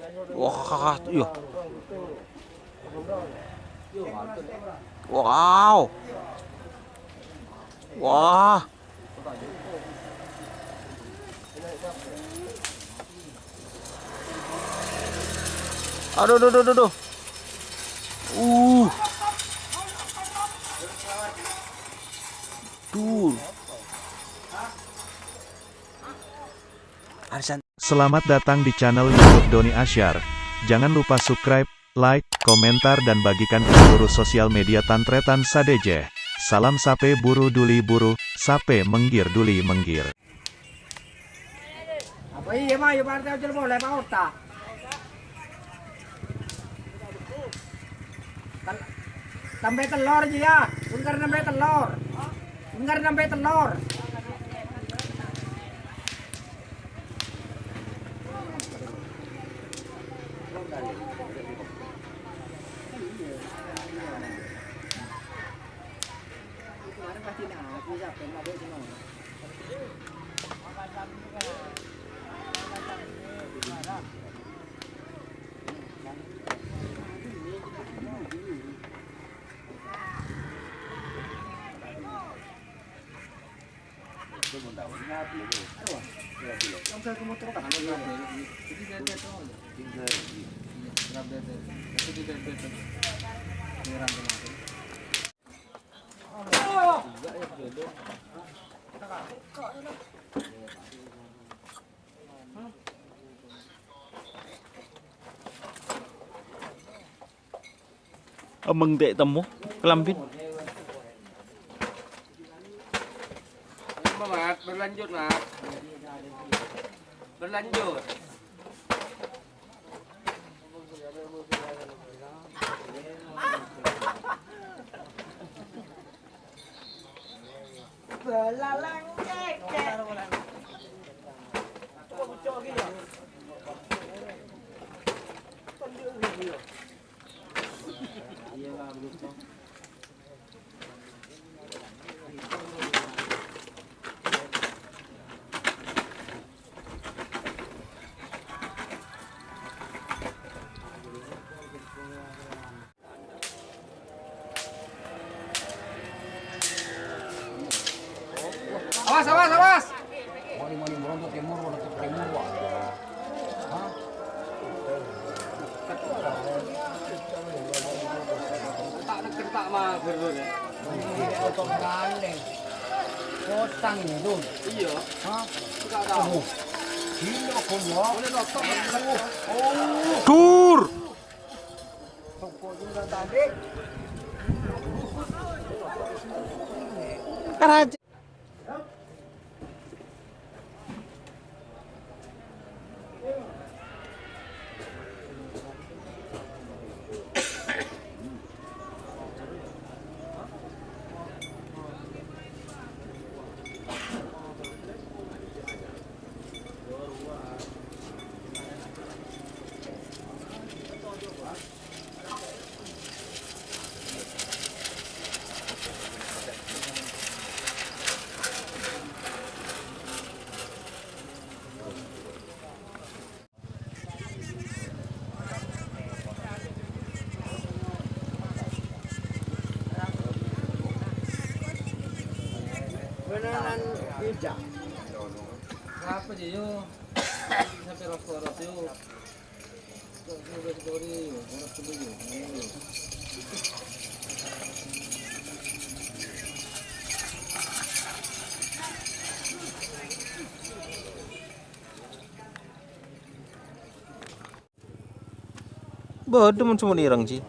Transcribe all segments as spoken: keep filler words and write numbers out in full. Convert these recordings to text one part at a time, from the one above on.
Wah, iya. Wow. Wah. Aduh, duh, duh, duh, duh. Uh. Tuh. Arsan. Selamat datang di channel YouTube Doni Asyar. Jangan lupa subscribe, like, komentar, dan bagikan ke seluruh sosial media tan-tarètan sadhâjâ. Salam sapè buru duli buru, sapè mèngghir duli mèngghir. Apa iyâ, Ma'? Yâ, partai aja boleh, Pak Ota. Tel-, tambah telur aja ya. Bungkar nambah telur. Bungkar nambah telur. Amèng ta' temmo kalambhina. Mat, berlanjut, Mat. Berlanjut. Belalang kèkè. Awas, awas, awas. Wali-wali merontok timur, merontok timur, wah. Hah? Tak ada kertak mah, Bro, ya. Potong gandeng. Potong itu. Iya. Hah? Enggak tahu. Gila, Bro, ya. Boleh potong. Oh. Dur. Beneran bijak. Apa sih, yo? Sampai ros-koros, yo. Bâdâ mon sè mon èrèng, Ji.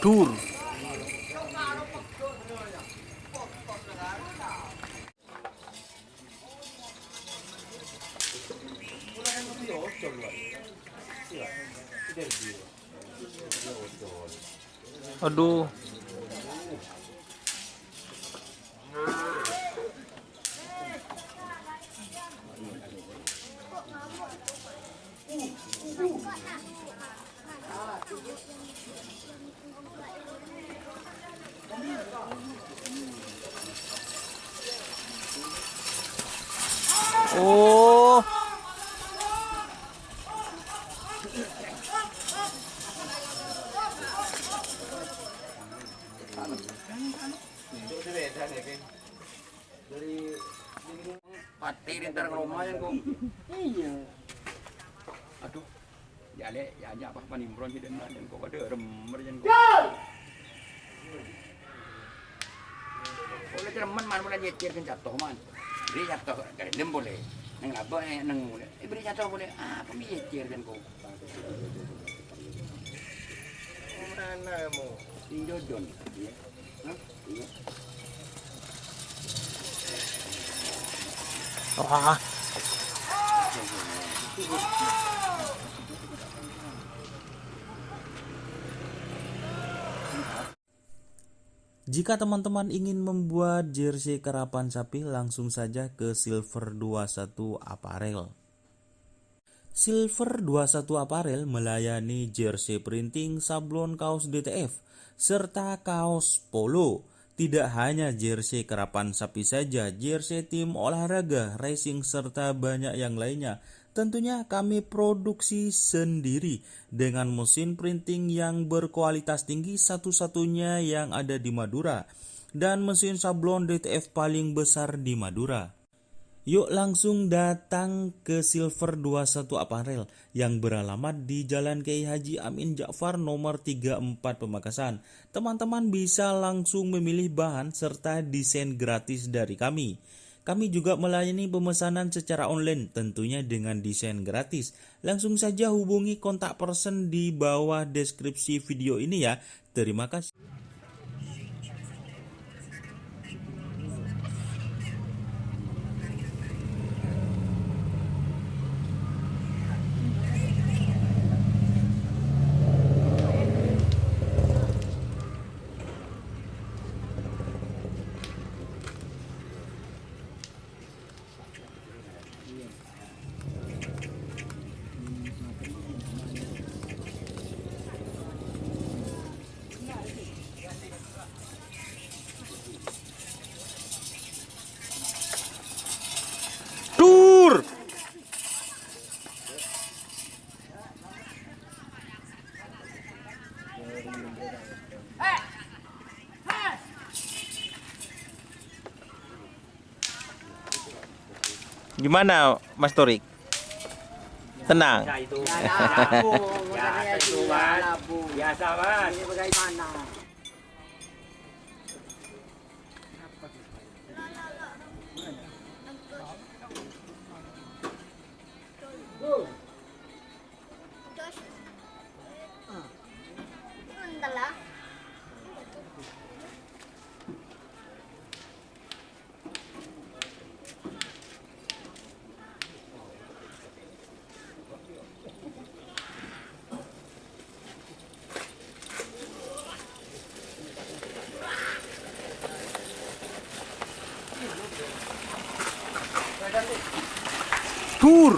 Dur. Aduh. Oh. Pati rintar roma yan, Kong. Iyâ. Aduh. Ya, Lè', ya, ya, apa, apa, Nimron, si Dèn, Dèn, kok ada remer, Dèn, kok. Polè cereman, man, polè nyècèr, kan, jatuh, man. Beri jatuh, kerendam polè. Neng laba, eh, neng, eh, beri jatuh polè. Apa, mi nyècèr, Dèn, kok. Mana kamu? Injojon. Iya. Hah? Iya. Wah. Jika teman-teman ingin membuat jersey karapan sapi, langsung saja ke Silver dua satu Apparel. Silver dua satu Apparel melayani jersey printing, sablon kaos D T F, serta kaos polo. Tidak hanya jersey karapan sapi saja, jersey tim olahraga, racing, serta banyak yang lainnya. Tentunya kami produksi sendiri dengan mesin printing yang berkualitas tinggi, satu-satunya yang ada di Madura, dan mesin sablon D T F paling besar di Madura. Yuk langsung datang ke Silver dua satu Apparel yang beralamat di Jalan Kiai Haji Amin Ja'far nomor tiga empat Pamekasan. Teman-teman bisa langsung memilih bahan serta desain gratis dari kami. Kami juga melayani pemesanan secara online, tentunya dengan desain gratis. Langsung saja hubungi kontak person di bawah deskripsi video ini ya. Terima kasih. Dur! Gimana, Mas Torik? Tenang. Biasa itu. Biasa, Bung. Biasa itu, Mas. Biasa, Bung. Biasa, Mas. Ini bagaimana? Dur.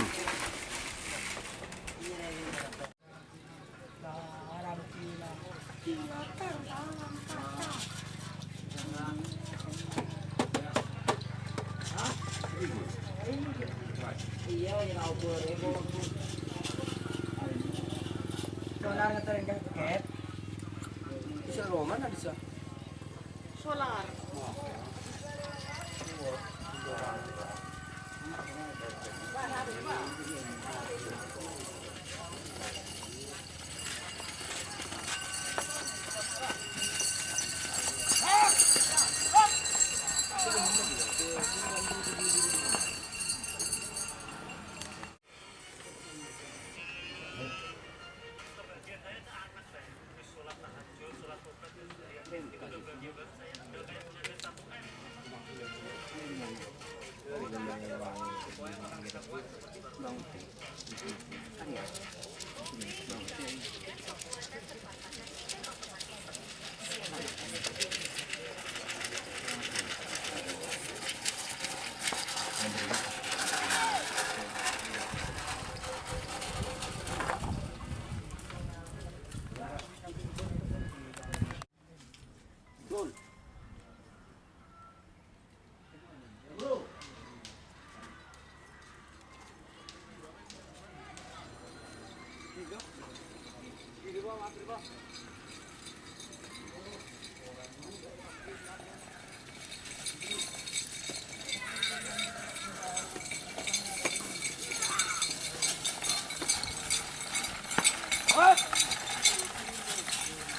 Solar ngeter enggak paket? Bisa roman bisa. Solar.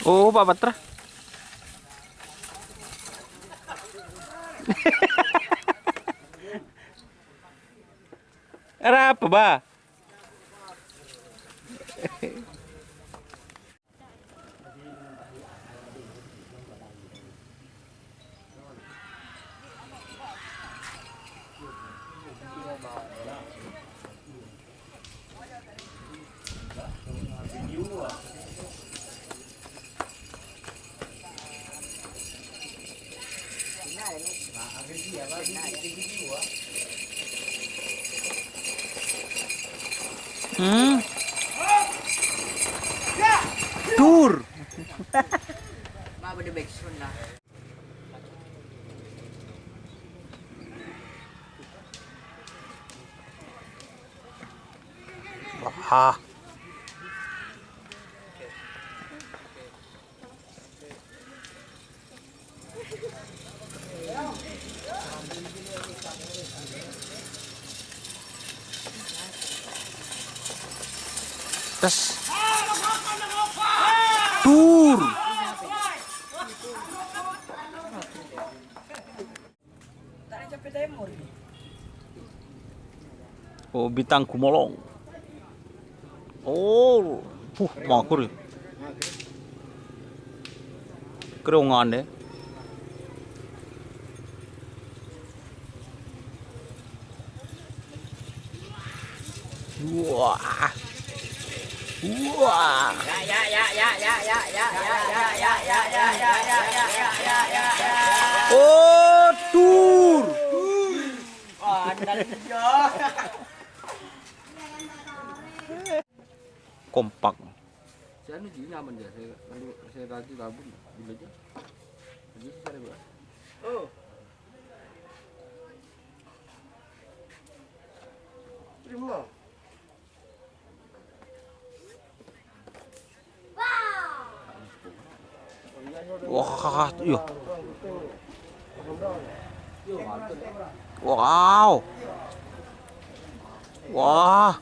Oh, Pak Patra. Arapa, Ba? Hmm. Dur. Wah. Tes. Dur. Oh, Bintang Gumolong. Oh, puh, magur ya. Kerongane. Wah. Wah. Oh, dur. Kompak. Saya anu ji nyaman ya, saya anu, saya tadi tabung, dulu aja. Aja sih, saya, Pak. Oh. Terima. Wah, iya. Wow. Wah.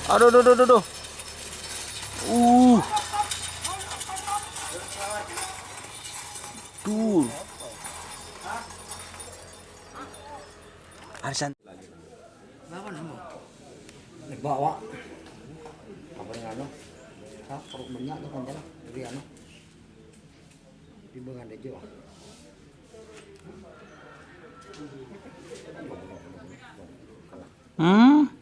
Aduh, aduh, aduh, aduh, aduh. Uh. Tuh. Arisan. Bawa. Apa yang anu? Hah, perut banyak tuh kan, jalan. Jadi anu. Timbangan aja, Pak. Hmm?